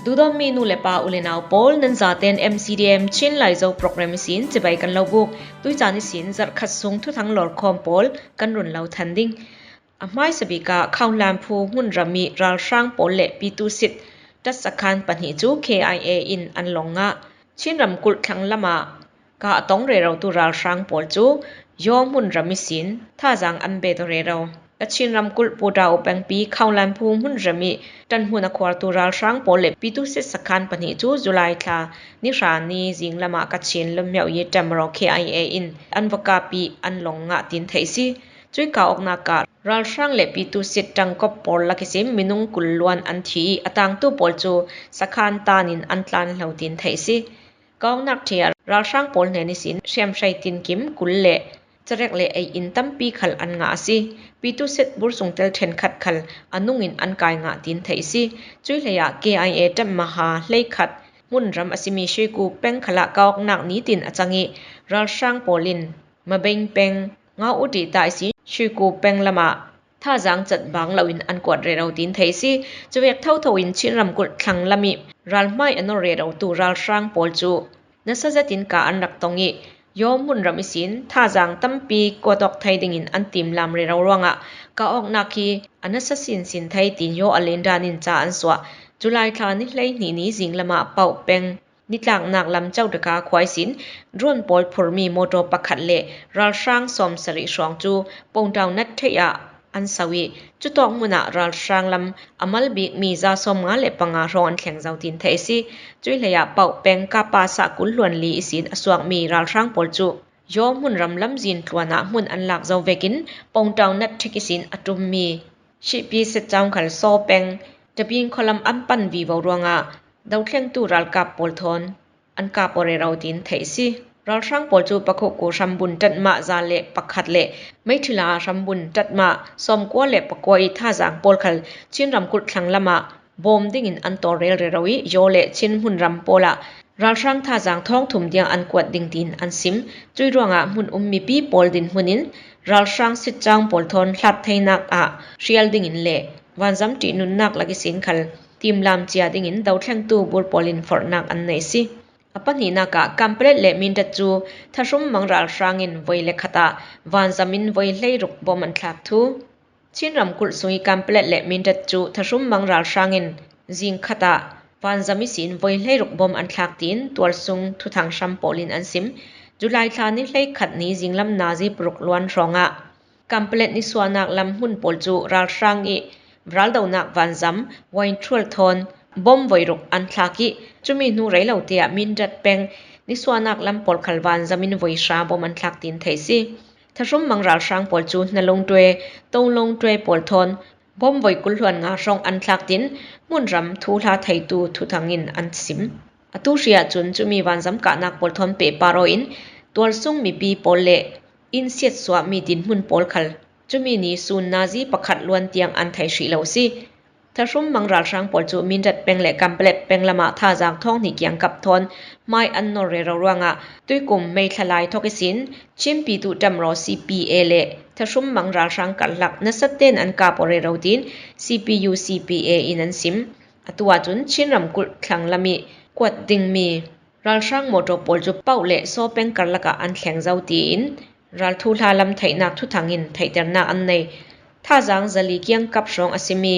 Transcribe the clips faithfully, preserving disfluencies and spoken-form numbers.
Duhdawtmi nu le pa u le nau pawl, nan zaten M C D M Chin Laizo program ihsin chibai kan lo buk. Tuicaan ihsin zarh khat sung thuthang lawrkhawm pawl kan run lo than ding. A hmaisa bikah Khaulaimphu hmunram ih ralhrang pawl le P two sit tatsakhan pahnih cu K I A in an lawng ngah. Chin ramkulh thlang lamah ka a tong rerotu ralhrang pawl cu Yaw hmunram ihsin thazaang an bet aw rero. Kachin ramkulh Pu Dau pengpi Khaulaimphu hmunram ih ṭanhmun a khuartu ralhrang pawl le P two sit sakhan pahnih cu July thla ni hra ni zinglamah Kachin Lunmyo Ye Ṭemro K I A in an va kap ih an lawng ngah tiin theih si. Cuih kah awknak ah ralhrang le P two sit ṭangkop pawl lak ihsin minung kul luan an thi ih a tangtu pawl cu sakhan taan in an tlan lo tiin theih si. Kah awknak ṭhi ah ralhrang pawl hnen ihsin hriamhrei tinkim kul le carek le ei in tampi khal an ngah a si. P two sit bursung tel ṭhenkhat khal a nung in an kai ngah tiin theih si. Cuih hleiah K I A ṭap maha hleikhat hmunram a simi Shwekhu peng khalah kah awknak nitin a cang ih ralhrang pawl in Mabeng peng, Ngau Uti ta ihsin Shwekhu peng lamah thazaang cat bang loin an kuat rero tiin theih si. Cuvek thotho in Chin ramkulh thlang lam ih ralhmai a nor rerotu ralhrang pawl cu nasa zetin kah an rak tong ih Yaw hmunram ihsin thazaang tampi kuat awk thei dingin an timlam rero ruangah kah awknak hi a nasa sinsin thei tiin Yaw a lendan in ca an suah. July thla ni hleihnih ni zinglamah Pauh peng nitlaknak lam Codaka khua ihsin drone pawl phurmi mawtaw pakhat le ralhrang sawmsarih hrawng cu Pongdau nat theih ah an so ih cutawk hmunah ralhrang lam a mal bikmi za sawmnga le panga hrawng an thleng zo tiin theih a si. Cuih hleiah Pauh peng kapa sah kul hluan li ihsin a suakmi ralhrang pawl cu Yaw hmunram lamzin tluan ah hmun an lak zo vekin Pongdau nat thik ihsin a ṭummi Shihpi Setcaung khal Saw peng Tabing khualam an pan vivo ruangah dothlengtu ralkap pawl thawn an kap aw rero tiin theih a si. Ralhrang pawl cu Pakhuku hrambun ṭatmah za le pakhat le Meithila hrambun ṭatmah sawmkua le pakua ih thazaang pawl khal Chin ramkulh thlang lamah bawm dingin an tawlrel rero ih Yaw le Chin hmunram pawlah ralhrang thazaang thawngthum tiang an kuat ding tiin an sim. Cuih ruangah hmun um mipi pawl dinhmun in ralhrang Setcaung pawl thawn hlat theinak ah hrial dingin le vanzam ṭihnunnak lak ihsin khal timlam cia dingin dothlengtu bur pawl in forhnak an nei a si. A pahnihnak ah Kanpetlet le Mindat cu Thahrummang ralhrang in voi le khat ah vanzam in voi hleiruk bawm an thlak thu. Chin ramkulh sung ih Kanpetlet le Mindat cu Thahrummang ralhrang in zing khat ah vanzam ihsin voi hleiruk bawm an thlak tiin tualsung thuthang hram pawl in an sim. July thla ni hleikhat ni zinglam nazi paruk luan hrawngah Kanpetlet nisuahnak lam hmun pawl cu ralhrang ih raldonak vanzam Wainṭhual thawn bawm voi ruk an thlak ih cumi hnu rei lo te ah Mindat peng nisuahnak lam pawl khal vanzam in voi hra bawm an thlak tiin theih a si. Thahrummang ralhrang pawl cu Hnalungṭue, Tonglungṭue pawl thawn bawm voi kul hluan nga hrawng an thlak tiin hmunram thuhla theitu thuthang in an sim. Atu hri ahcun cumi vanzam kahnak pawl thawn pehpar aw in tualsung mipi pawl le inn siatsuahmi dinhmun pawl khal cumi ni sun nazi pakhat luan tiang an thei hrih lo a si. Thahrummang ralhrang pawl cu Mindat peng le Kanpetlet peng lamah thazaang thawng hnih kiangkap thawn hmai an nor rero ruangah tuikum May thla lai thawk ihsin Chin Pitu Ṭemraw C P A le Thahrummang ralhrang karlak nasatein an kap aw rero tiin C P U C P A in an sim. Atu ahcun Chin ramkulh thlang lam ih kuat dingmi ralhrang mawṭaw pawl cu Pauh le Saw peng karlak ah an thleng zo tiin ral thuhla lam theihnak thuthang in theihternak an nei. Thazaang zali kiangkap hrawng a simi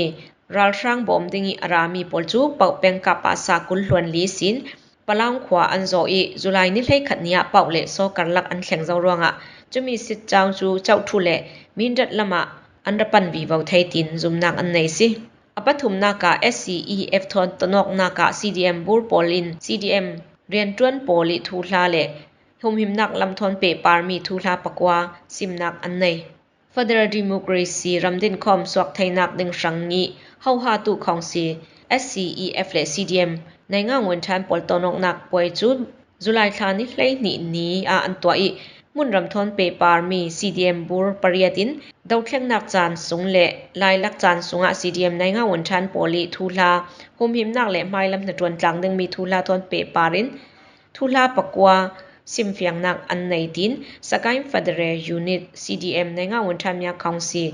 ralhrang bawm ding ih a rami pawl cu Pauh peng kapa sah kul hluan li ihsin Palaung khua an zawh ih July ni hleikhat ni ah Pauh le Saw karlak an thleng zo ruangah cumi Setcaung cu Cohṭhu le Mindat lamah an ra pan vivo thei tiin zumnak an nei a si. A pathumnak ah S C E F thawn tonawknak ah C D M bur pawl in C D M rianṭuan pawl ih thuhla le humhimnak lam thawn pehparmi thuhla pakua simnak an nei. Federal Democracy ram dinkhawm suak theinak ding hrang ih hohatu khawngsi S C E F le C D M Naingaung Win Than pawl tonawknak puai cu July thla ni hleihnih ni ah an tuah ih hmunram thawn pehparmi C D M bur pariat in dothlengnak caan sung le lailak caan sungah C D M Naingaung Win Than pawl ih thuhla humhimnak le hmailam hnaṭuan tlang dingmi thuhla thawn pehpar in thuhla pakua simfiangnak an nei tiin Sagaing Federal Unit C D M Naingaung Win Than Mya Khawngsi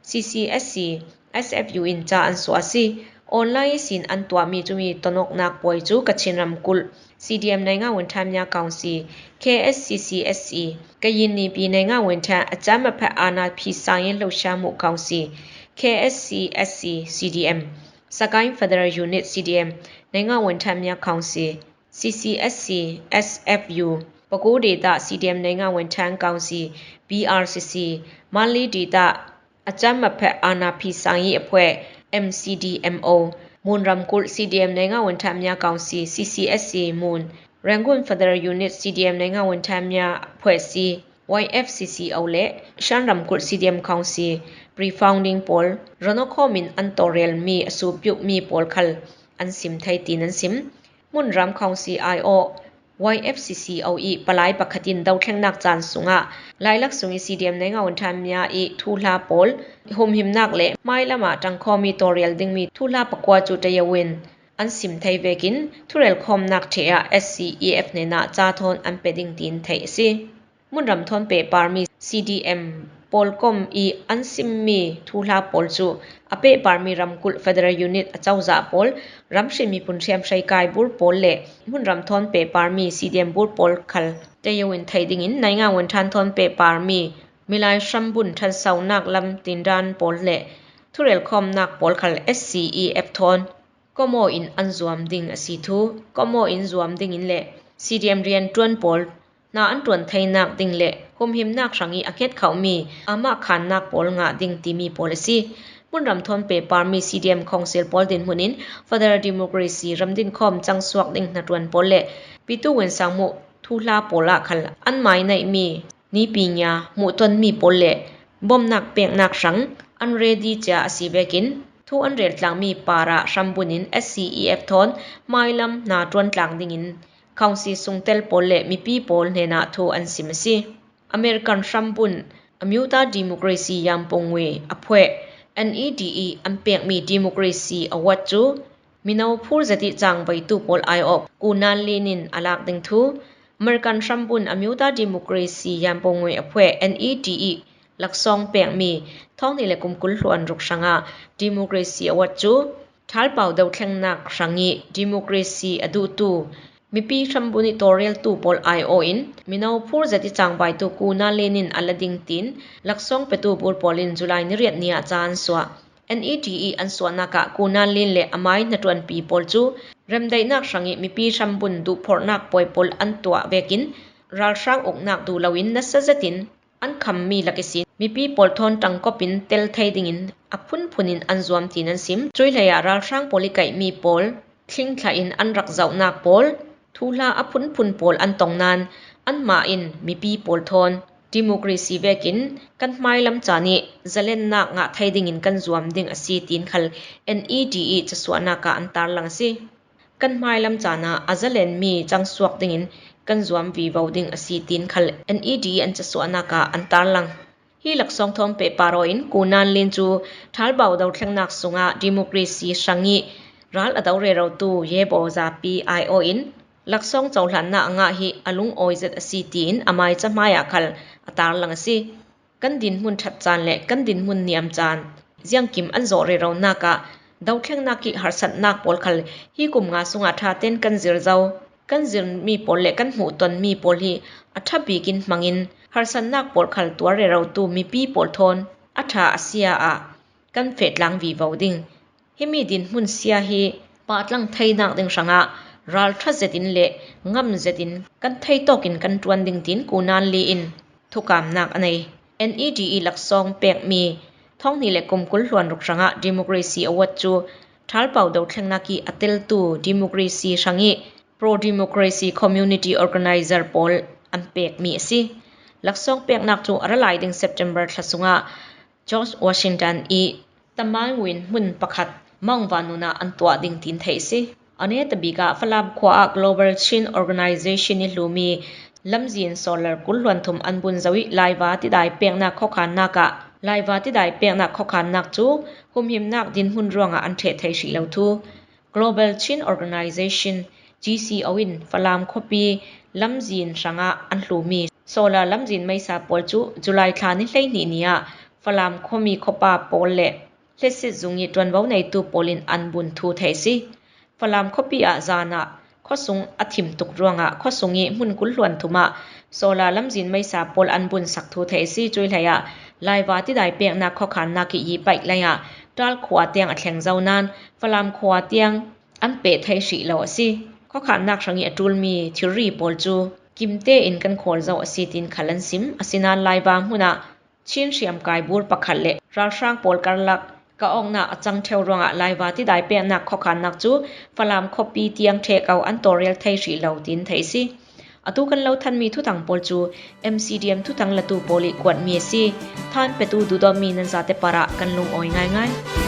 C C S C S F U in ca an suah a si. Online ihsin an tuahmi cumi tonawknak puai cu Kachin ramkulh C D M Nainga Wenthan Mya Council, K S C C S C, Kayin Nipi Nainga Wenthan Acham Aphat Ana Phi Sangin Hlosha Mu Council, K S C S C C D M, Sagaing Federal Unit C D M Nainga Wenthan Mya Council, C C S C S F U, Paku Dita C D M Nainga Wenthan Council, P R C C, Manli Dita Acham Aphat Ana Phi Sangi Aphuai, M C D M O, Mun Ramkulh C D M Nainga Wenthan Mya Council, C C S C Mun, Rangoon Federal Unit C D M Nainga Wenthan Mya Aphuai C, Y F C C O le Shan Ramkulh C D M Council, Pre-Founding pawl, Ronokhawm in an tawrelmi a supiukmi pawl khal an sim thei tiin an sim. Mun Ram Council aiawh Y F C C O i palai pakhatin dothlengnak caan sungah lailak sung i C D M Nainga Wenthan Mya i thuhla pawl humhimnak le hmailam ah ṭangkhawmi tawrel dingmi thuhla pakua cu ṭaio in an sim thei vekin thurelkhawmnak ṭheh ah S C E F hnenah ca thawn an pe ding tiin theih a si. Munram thawn pehparmi C D M pawlkom i an simmi thuhla pawl cu a pehparmi ramkulh Federal Unit acozah pawl, ramhrin miphun hriamhrei kaibur pawl le hmunram thawn pehparmi C D M bur pawl khal ṭaio in theih dingin Nainga Wenthan thawn pehparmi milai hrambun ṭhansonak lam tindan pawl le thurelkhawmnak pawl khal S C E F thawn kawmaw in an zuam ding a si thu, kawmaw in zuam dingin le C D M rianṭuan pawl hna an ṭuan theinak ding le humhimnak hrang i a hngetkhohmi amah khannak pawl ngah ding timi pawl a si. Munram thawn pehparmi C D M khawngsil pawl dinhmun in Federal Democracy ramdinkhawm cangsuak ding hnaṭuan pawl le Pitu Win Sang Muh thuhla pawl ah khal an mai naihmi nipi nya hmuhtonmi pawl le bawmhnak peknak hrang an ready cia a si vekin thu an reltlangmi parah hrambun in S C E F thawn hmailam hna ṭuantlang dingin Council sungtel pawl le mipi pawl hnenah thu an sim a si. American hrambun Amyotha Democracy Yampungwe Aphuai, N E D E, an pekmi Democracy Award cu mino phur zet i cangvaitu pawl aiawh Ku Nan Lin in a lak ding thu, American hrambun Amyotha Democracy Yampungwe Aphuai, N E D E, laksawng pekmi thawng hnih le kum kul hluan ruk hrangah Democracy Award cu ṭhalpau dothlengnak hrang i democracy a duhtu mipi hrambun i tawlreltu pawl aiawh in mino phur zet i cangvaitu Ku Nan Lin in a la ding tiin laksawng petu bur pawl in July ni riat ni ah ca an suah. N E D E an suahnak ah Ku Nan Lin le amai hnaṭuanpi pawl cu remdaihnak hrang i mipi hrambun duhphorhnak puai pawl an tuah vekin ralhrang uknak duh loin nasa zetin an khammi lak ihsin mipi pawl thawn ṭangkawp in tel thei dingin a phunphun in an zuam tiin an sim. Cuih hleiah ralhrang pawl i kaihmi pawl thlingthlah in an rak zohnak pawl, thuhla a phunphun pawl an tong nain anmah in mipi pawl thawn democracy vekin kan hmailam caan i zalennak ngah thei dingin kan zuam ding a si tiin khal N E D E casuahnak ah an tarlang a si. Kan hmailam caan ah a zalenmi cangsuak dingin kan zuam vivo ding a si tiin khal N E D E an casuahnak ah an tarlang. Hi laksawng thawn pehpar aw in Ku Nan Lin cu ṭhalpau dothlengnak sungah democracy hrang i ral a do rerotu Ye Baw Za Pi aiawh in laksawng cohlannak a ngah hi a lungawi zet a si tiin amai cahmai ah khal a tarlang a si. Kan dinhmun ṭhat caan le kan dinhmun niam caan ziangkim an zawh reronak ah dothlengnak i harsatnak pawl khal hi kum nga sungah ṭha tein kan zir zo. Kan zirmi pawl le kan hmuhtonmi pawl hi a ṭha bikin hmangin harsatnak pawl khal tuar rerotu mipi pawl thawn a ṭha a sia ah kan feh tlang vivo ding. Himi dinhmun sia hi pahtlang theinak ding hrangah ralṭha zetin le ngam zetin kan theitawkin kan ṭuan ding tiin Ku Nan Lin in thukamnak a nei. N E D E laksawng pekmi thawng hnih le kum kul hluan ruk hrangah Democracy Award cu ṭhalpau dothlengnak i a teltu democracy hrang i pro-democracy community organizer pawl an pekmi a si. Laksawng peknak cu a ra lai ding September thla sungah George Washington i Taman Win hmun pakhat Mount Vernon ah an tuah ding tiin theih a si. A netabik ah Falam khua ah Global Chin Organization i hlumi lamzin solar kul hluan thum an bun zo i laiva tidai peknak khuakhannak ah laiva tidai peknak khuakhannak cu humhimnak dinhmun ruangah an ṭheh thei hrih lo thu Global Chin Organization, G C O, in Falam khuapi lamzin hrangah an hlumi solar lamzin meisa pawl cu July thla ni hleihnih ni ah Falam khuami khuapa pawl le hlesit zung i ṭuanvo neitu pawlin an bun thu thei si. Falam khawpi ah zan ah khuasung a thim tuk ruangah khuasung i hmun kul hluan thum ah solar lamzin meisa pawl an bun sak thu thei si. Cui hlei ah Laiva tidai peknak khuakhannak i i paih lei ah Ṭal khua tiang a thleng zo nan Falam khua tiang an peh thei hrih lo a si. Khuakhannak hrang i a ṭulmi thilri pawl cu kimte in kan khawl zo a si, tiin khal an sim. Asinan Laiva hmun ah Chin hriamkai bur pakhat le ralhrang pawl karlak ka awknak a cang ṭheu ruangah Laiva tidai peknak khuakhannak cu Falam khawpi tiang ṭheh ko an tawlrel thei hrih lo, tiin thei si. Atu kan lo thanmi thuthang pawl cu M C D M thuthang latu pawl i kuatmi a si. Than petu duhdawtmi nan zate parah kan lungawi ngaingai.